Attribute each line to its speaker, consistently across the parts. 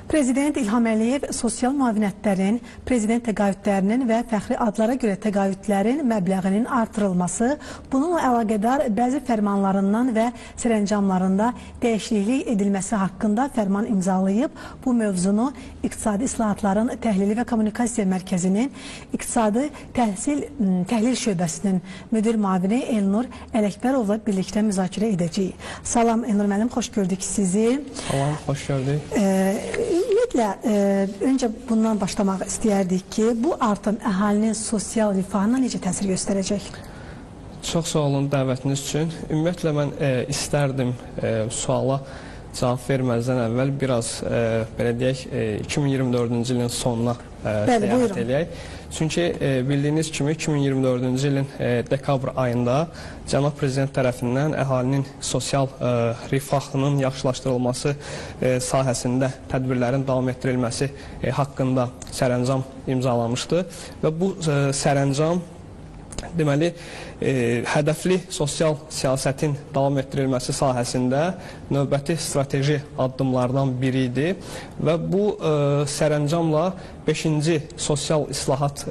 Speaker 1: Prezident İlham Əliyev sosial müavinətlərin, prezident təqaüdlərinin və fəxri adlara görə təqaüdlərin məbləğinin artırılması, bununla əlaqədar bəzi fərmanlarından və sərəncamlarında dəyişiklik edilməsi haqqında fərman imzalayıb. Bu mövzunu İqtisadi İslahatların Təhlili və Kommunikasiya Mərkəzinin İqtisadi Təhlil Şöbəsinin müdir müavini Elnur Ələkbərovla birlikdə müzakirə edəcəyik. Salam Elnur müəllim, xoş gördük sizi.
Speaker 2: Salam, xoş gördük.
Speaker 1: Ümumiyyətlə, öncə bundan başlamaq istəyərdik ki, bu artım əhalinin sosial rifahına necə təsir göstərəcək?
Speaker 2: Çox sağ olun dəvətiniz üçün. Ümumiyyətlə, mən istərdim suala cavab verməzdən əvvəl biraz, belə deyək, 2024-cü ilin sonuna səyahət eləyək. Çünki bildiyiniz kimi 2024-cü ilin dekabr ayında Cənab Prezident tərəfindən əhalinin sosial rifahının yaxşılaşdırılması sahəsində tədbirlərin davam etdirilməsi haqqında sərəncam imzalanmışdı və bu sərəncam deməli, hədəfli sosial siyasətin davam etdirilməsi sahəsində növbəti strateji addımlardan biri idi və bu sərəncamla 5-ci sosial islahat,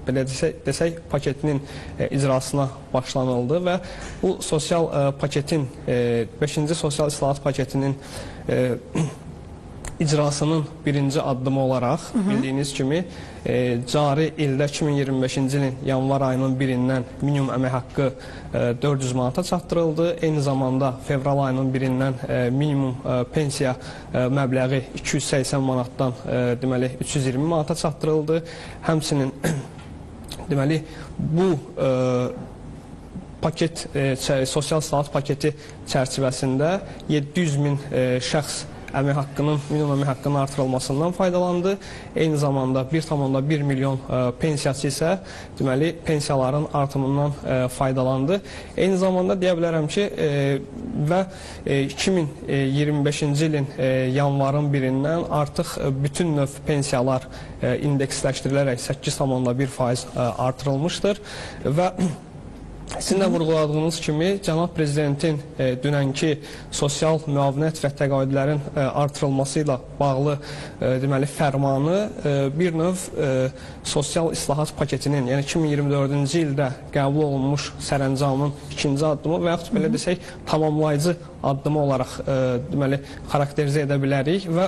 Speaker 2: belə desək, paketinin icrasına başlanıldı və bu sosial paketin, 5-ci sosial islahat paketinin icrasının birinci addımı olaraq bildiyiniz kimi cari ildə 2025-ci ilin yanvar ayının birindən minimum əmək haqqı 400 manata çatdırıldı. Eyni zamanda fevral ayının birindən minimum pensiya məbləği 280 manatdan deməli 320 manata çatdırıldı. Həmçinin deməli bu paket sosial islahat paketi çərçivəsində 700 min şəxs əmək haqqının, minimum əmək haqqının artırılmasından faydalandı. Eyni zamanda 1,1 milyon pensiyaçı isə deməli pensiyaların artımından faydalandı. Eyni zamanda deyə bilərəm ki, və 2025-ci ilin yanvarın birindən artıq bütün növ pensiyalar indeksləşdirilərək 8,1% artırılmışdır və sizin də vurğuladığınız kimi, Cənab Prezidentin dünənki sosial müavinət və təqaüdlərin artırılması ilə bağlı deməli, fərmanı bir növ sosial islahat paketinin, yəni 2024-cü ildə qəbul olunmuş sərəncamın ikinci addımı və yaxud belə desək, tamamlayıcı addımı olaraq deməli, xarakterizə edə bilərik və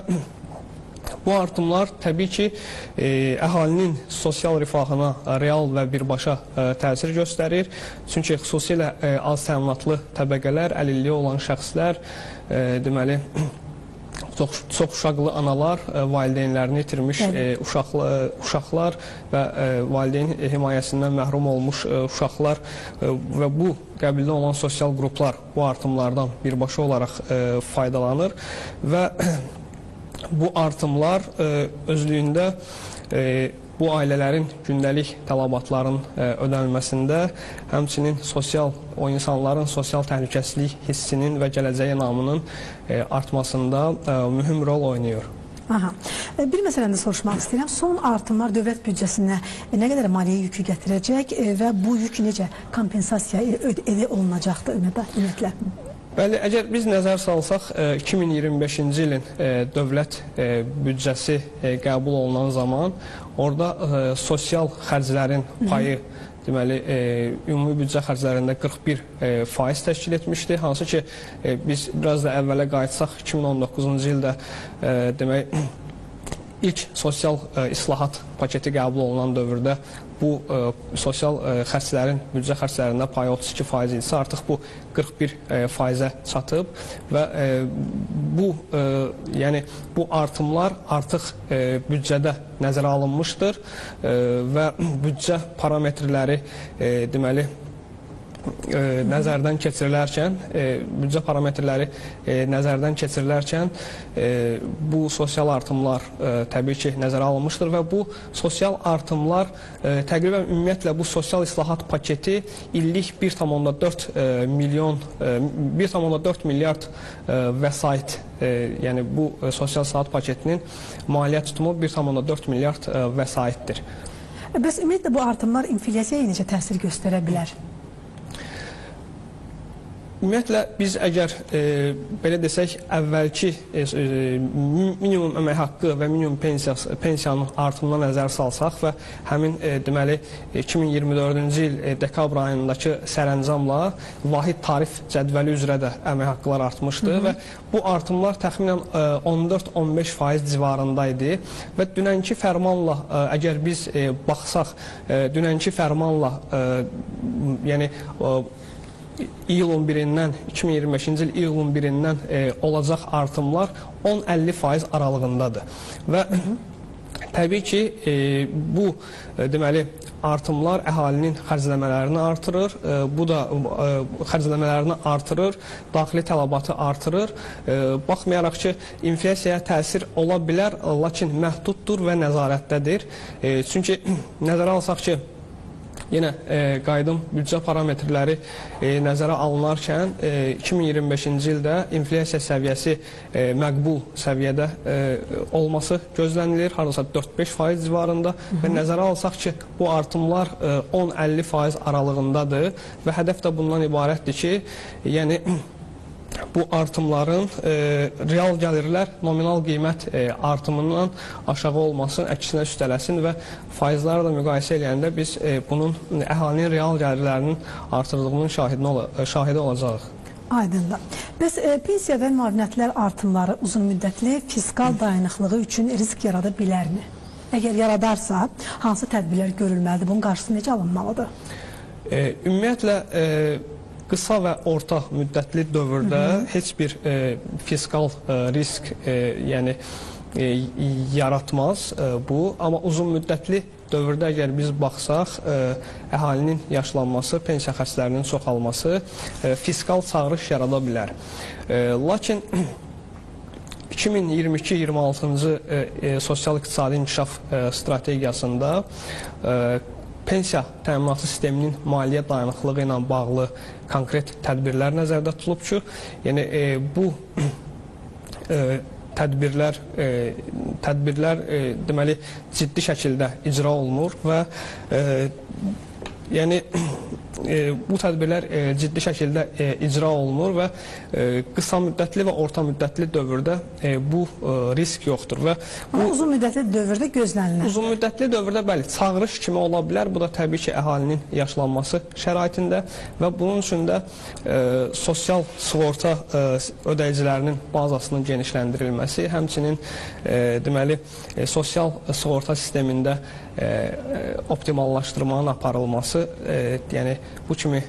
Speaker 2: bu artımlar təbii ki, əhalinin sosial rifahına real və birbaşa təsir göstərir. Çünki xüsusilə az təminatlı təbəqələr, əlilliyi olan şəxslər, deməli, çox uşaqlı analar, valideynlərini itirmiş uşaqlar və valideyn himayəsindən məhrum olmuş uşaqlar və bu qəbildə olan sosial qruplar bu artımlardan birbaşa olaraq faydalanır və bu artımlar özlüyündə bu ailələrin gündəlik tələbatların ödənilməsində, həmçinin sosial, o insanların sosial təhlükəsizlik hissinin və gələcəyə inamının artmasında mühüm rol oynayır.
Speaker 1: Aha. Bir məsələni də soruşmaq istəyirəm. Son artımlar dövlət büdcəsinə nə qədər maliyyə yükü gətirəcək və bu yük necə kompensasiya olunacaqdır ümumiyyətlə?
Speaker 2: Bəli, əgər biz nəzər salsaq, 2025-ci ilin dövlət büdcəsi qəbul olunan zaman orada sosial xərclərin payı, deməli, ümumi büdcə xərclərində 41% təşkil etmişdi. Hansı ki, biz biraz da əvvələ qayıtsaq, 2019-cu ildə demək, ilk sosial islahat paketi qəbul olunan dövrdə bu sosial xərclərin, büdcə xərclərində payı 32% idisə, artıq bu 41%-ə çatıb və bu, yəni, bu artımlar artıq büdcədə nəzərə alınmışdır və büdcə parametrləri deməli, nəzərdən keçirilərkən, büdcə parametrləri nəzərdən keçirilərkən bu sosial artımlar təbii ki, nəzərə alınmışdır və bu sosial artımlar təqribən ümumiyyətlə bu sosial islahat paketi illik 1,4 milyon 1,4 milyard vəsait, yəni bu sosial islahat paketinin maliyyə tutumu 1,4 milyard vəsaitdir.
Speaker 1: Bəs ümumiyyətlə bu artımlar inflyasiyaya necə təsir göstərə bilər?
Speaker 2: Ümumiyyətlə, biz əgər belə desək, əvvəlki minimum əmək haqqı və minimum pensiyanın artımına nəzər salsaq və həmin deməli 2024-cü il dekabr ayındakı sərəncamla vahid tarif cədvəli üzrə də əmək haqqılar artmışdı və bu artımlar təxminən 14-15% civarında idi və dünənki fərmanla əgər biz baxsaq, dünənki fərmanla yəni iyulun 1-dən, 2025-ci il iyulun 1-dən olacaq artımlar 10-50% aralığındadır. Və təbii ki, bu deməli artımlar əhalinin xərcləmələrini artırır, bu da xərcləmələrini artırır, daxili tələbatı artırır. Baxmayaraq ki, inflyasiyaya təsir ola bilər, lakin məhduddur və nəzarətdədir. Çünki nəzərə alsaq ki, yenə qayıdım, büdcə parametrləri nəzərə alınarkən 2025-ci ildə inflyasiya səviyyəsi məqbul səviyyədə olması gözlənilir, hardasa 4-5% civarında və nəzərə alsaq ki, bu artımlar 10-50% aralığındadır və hədəf də bundan ibarətdir ki, yəni bu artımların real gəlirlər nominal qiymət artımından aşağı olmasın, əksinə üstələsin və faizləri də müqayisə eləyəndə biz bunun əhalinin real gəlirlərinin artırdığının şahidi olacağıq.
Speaker 1: Aydındır. Bəs pensiya və müavinətlər artımları uzun müddətli fiskal dayanıqlığı üçün risk yarada bilərmi? Əgər yaradarsa, hansı tədbirlər görülməlidir? Bunun qarşısı necə alınmalıdır?
Speaker 2: Ümumiyyətlə, qısa və orta müddətli dövrdə heç bir fiskal risk yəni yaratmaz bu. Amma uzun müddətli dövrdə əgər biz baxsaq, əhalinin yaşlanması, pensiya xərclərinin çoxalması fiskal çağırış yarada bilər. Lakin 2022-26-cı sosial-iqtisadi inkişaf strategiyasında pensiya təminatı sisteminin maliyyə dayanıqlığı ilə bağlı konkret tədbirlər nəzərdə tutulub ki, yəni bu tədbirlər deməli ciddi şəkildə icra olunur və yəni bu tədbirlər ciddi şəkildə icra olunur və qısa müddətli və orta müddətli dövrdə bu risk yoxdur. Və
Speaker 1: bu uzun müddətli dövrdə gözlənilir.
Speaker 2: Uzun müddətli dövrdə bəli, çağırış kimi ola bilər. Bu da təbii ki, əhalinin yaşlanması şəraitində və bunun üçün də sosial sığorta ödəyicilərinin bazasının genişləndirilməsi, həmçinin deməli sosial sığorta sistemində optimallaşdırmanın aparılması, yəni bu kimi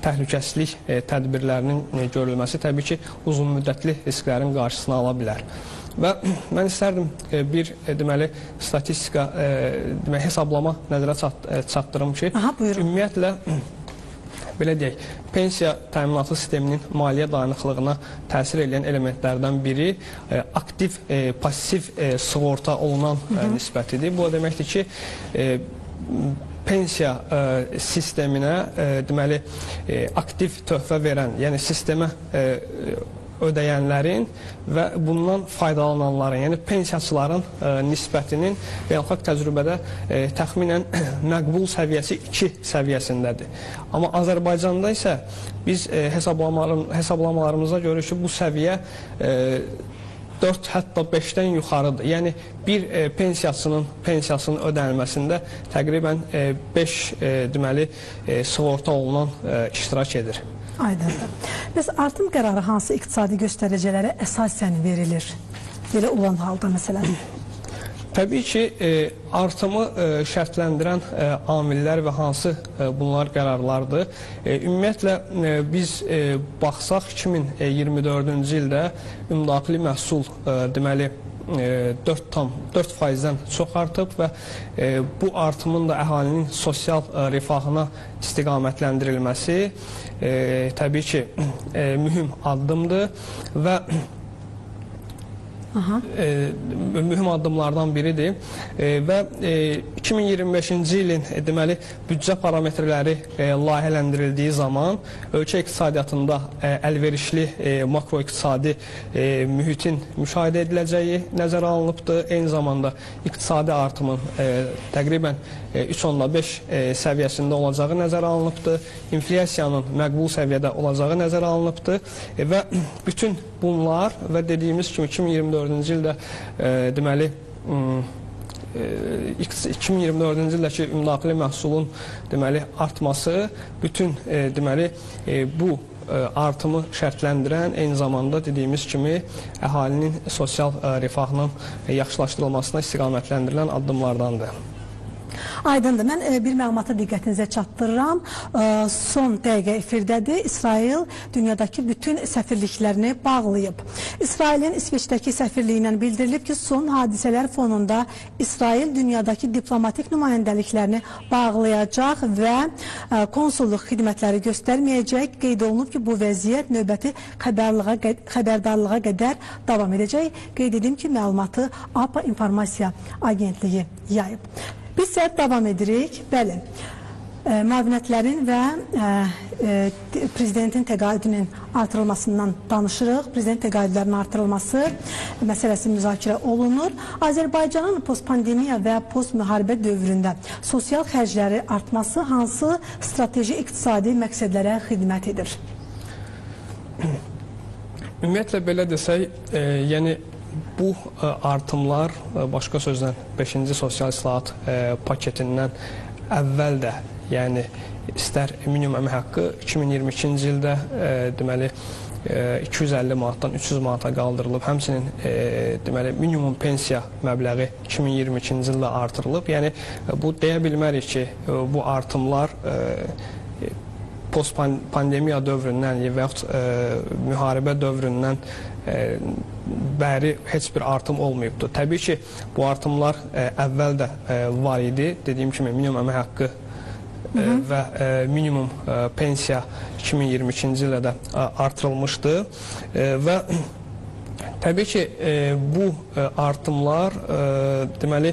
Speaker 2: təhlükəsizlik tədbirlərinin görülməsi təbii ki, uzun müddətli risklərin qarşısını ala bilər. Və mən istərdim bir deməli statistika, deməli hesablama nəzərə çatdırım ki, ümumiyyətlə belə deyək, pensiya təminatı sisteminin maliyyə dayanıqlığına təsir edən elementlərdən biri aktiv, passiv sığorta olunan nisbətidir. Bu o deməkdir ki, pensiya sisteminə deməli aktiv töhfə verən, yəni sistemə ödəyənlərin və bundan faydalananların, yəni pensiyaçıların nisbətinin beynəlxalq təcrübədə təxminən məqbul səviyyəsi 2 səviyyəsindədir. Amma Azərbaycanda isə biz hesablamalarımıza görürük ki, bu səviyyə 4, hətta 5-dən yuxarıdır. Yəni bir pensiyaçının pensiyasının ödənilməsində təqribən 5 deməli sığorta olunan iştirak edir.
Speaker 1: Aydındır. Bəs artım qərarı hansı iqtisadi göstəricilərə əsasən verilir? Belə olan halda məsələn.
Speaker 2: Təbii ki, artımı şərtləndirən amillər və hansı bunlar qərarlardır. Ümumiyyətlə, biz baxsaq 2024-cü ildə ümumdaxili məhsul deməli 4,4%-dən çox artıb və bu artımın da əhalinin sosial rifahına istiqamətləndirilməsi təbii ki, mühüm addımdır və Mühüm addımlardan biridir və 2025-ci ilin deməli büdcə parametrləri layihələndirildiyi zaman ölkə iqtisadiyyatında əlverişli makroiqtisadi mühitin müşahidə ediləcəyi nəzərə alınıbdır. Eyni zamanda iqtisadi artımın təqribən 3,5 səviyyəsində olacağı nəzərə alınıbdır. İnflyasiyanın məqbul səviyyədə olacağı nəzərə alınıbdır və bütün bunlar və dediyimiz kimi 2024-cü ildə deməli 2024-cü ildəki ümumdaxili məhsulun deməli artması bütün deməli bu artımı şərtləndirən, eyni zamanda dediyimiz kimi əhalinin sosial rifahının yaxşılaşdırılmasına istiqamətləndirilən addımlardandır.
Speaker 1: Aydındır. Mən bir məlumatı diqqətinizə çatdırıram. Son dəqiqə efirdədir. İsrail dünyadakı bütün səfirliklərini bağlayıb. İsrailin İsveçdəki səfirliyi ilə bildirilib ki, son hadisələr fonunda İsrail dünyadakı diplomatik nümayəndəliklərini bağlayacaq və konsulluq xidmətləri göstərməyəcək. Qeyd olunub ki, bu vəziyyət növbəti xəbərdarlığa qədər davam edəcək. Qeyd edim ki, məlumatı APA İnformasiya Agentliyi yayıb. Biz isə davam edirik. Bəli, müavinətlərin və prezidentin təqaüdünün artırılmasından danışırıq. Prezident təqaüdlərinin artırılması məsələsi müzakirə olunur. Azərbaycanın postpandemiya və postmüharibə dövründə sosial xərcləri artması hansı strateji iqtisadi məqsədlərə xidmət edir?
Speaker 2: Ümumiyyətlə, belə desək, yəni bu artımlar, başqa sözlə 5-ci sosial islahat paketindən əvvəl də, yəni istər minimum əmək haqqı 2022-ci ildə deməli 250 manatdan 300 manata qaldırılıb, həmçinin deməli minimum pensiya məbləği 2022-ci ildə artırılıb. Yəni bu deyə bilmərik ki, bu artımlar postpandemiya dövründən və yaxud müharibə dövründən bəri heç bir artım olmayıbdır. Təbii ki, bu artımlar əvvəl də var idi. Dediyim kimi, minimum əmək haqqı və minimum pensiya 2022-ci ildə də artırılmışdı və təbii ki, bu artımlar, deməli,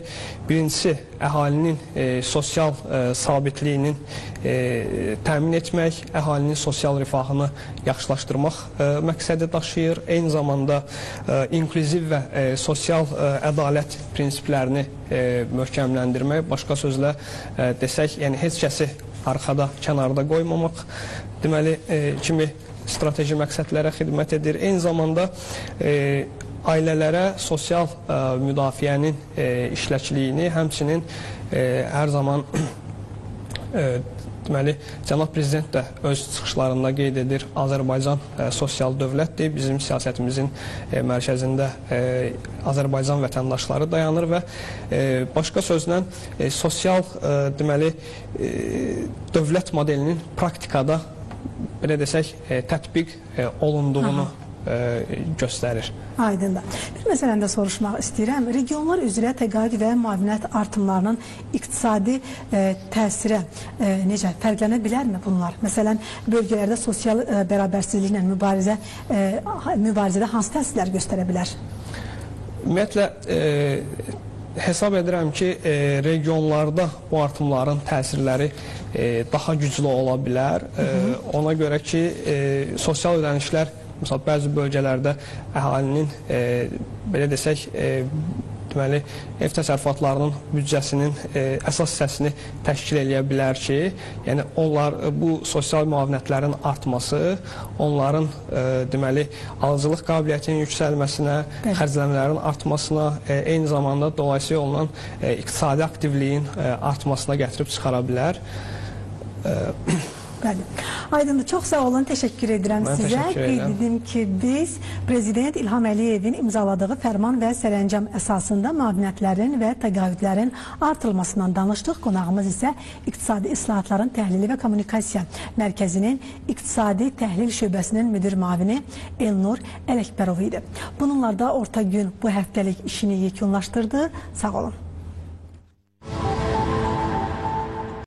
Speaker 2: birincisi, əhalinin sosial sabitliyinin təmin etmək, əhalinin sosial rifahını yaxşılaşdırmaq məqsədi daşıyır. Eyni zamanda inklüziv və sosial ədalət prinsiplərini möhkəmləndirmək, başqa sözlə desək, yəni heç kəsi arxada, kənarda qoymamaq, deməli, kimi strateji məqsədlərə xidmət edir. Eyni zamanda ailələrə sosial müdafiənin işləkliyini, həmçinin hər zaman deməli, cənab prezident də öz çıxışlarında qeyd edir, Azərbaycan sosial dövlətdir, bizim siyasətimizin mərkəzində Azərbaycan vətəndaşları dayanır və başqa sözlə sosial deməli, dövlət modelinin praktikada belə desək, tətbiq olunduğunu göstərir.
Speaker 1: Aydındır. Bir məsələni də soruşmaq istəyirəm. Regionlar üzrə təqaüd və müavinət artımlarının iqtisadi təsirə necə fərqlənə bilərmi bunlar? Məsələn, bölgələrdə sosial bərabərsizliklə mübarizədə hansı təsirlər göstərə bilər?
Speaker 2: Ümumiyyətlə, hesab edirəm ki, regionlarda bu artımların təsirləri daha güclü ola bilər. Ona görə ki, sosial ödənişlər, məsələn, bəzi bölgələrdə əhalinin, belə desək, deməli, ev təsərrüfatlarının büdcəsinin əsas hissəsini təşkil eləyə bilər ki, yəni onlar bu sosial müavinətlərin artması, onların deməli, alıcılıq qabiliyyətinin yüksəlməsinə, xərcləmələrin artmasına, eyni zamanda dolayısı yolla iqtisadi aktivliyin artmasına gətirib çıxara bilər.
Speaker 1: Bəli. Aydındır, çox sağ olun, təşəkkür edirəm sizə. Qeyd edim ki, biz Prezident İlham Əliyevin imzaladığı fərman və sərəncam əsasında müavinətlərin və təqaüdlərin artırılmasından danışdıq. Qonağımız isə İqtisadi İslahatların Təhlili və Kommunikasiya Mərkəzinin İqtisadi Təhlil Şöbəsinin müdir müavini Elnur Ələkbərov idi. Bununla da Orta Gün bu həftəlik işini yekunlaşdırdı. Sağ olun.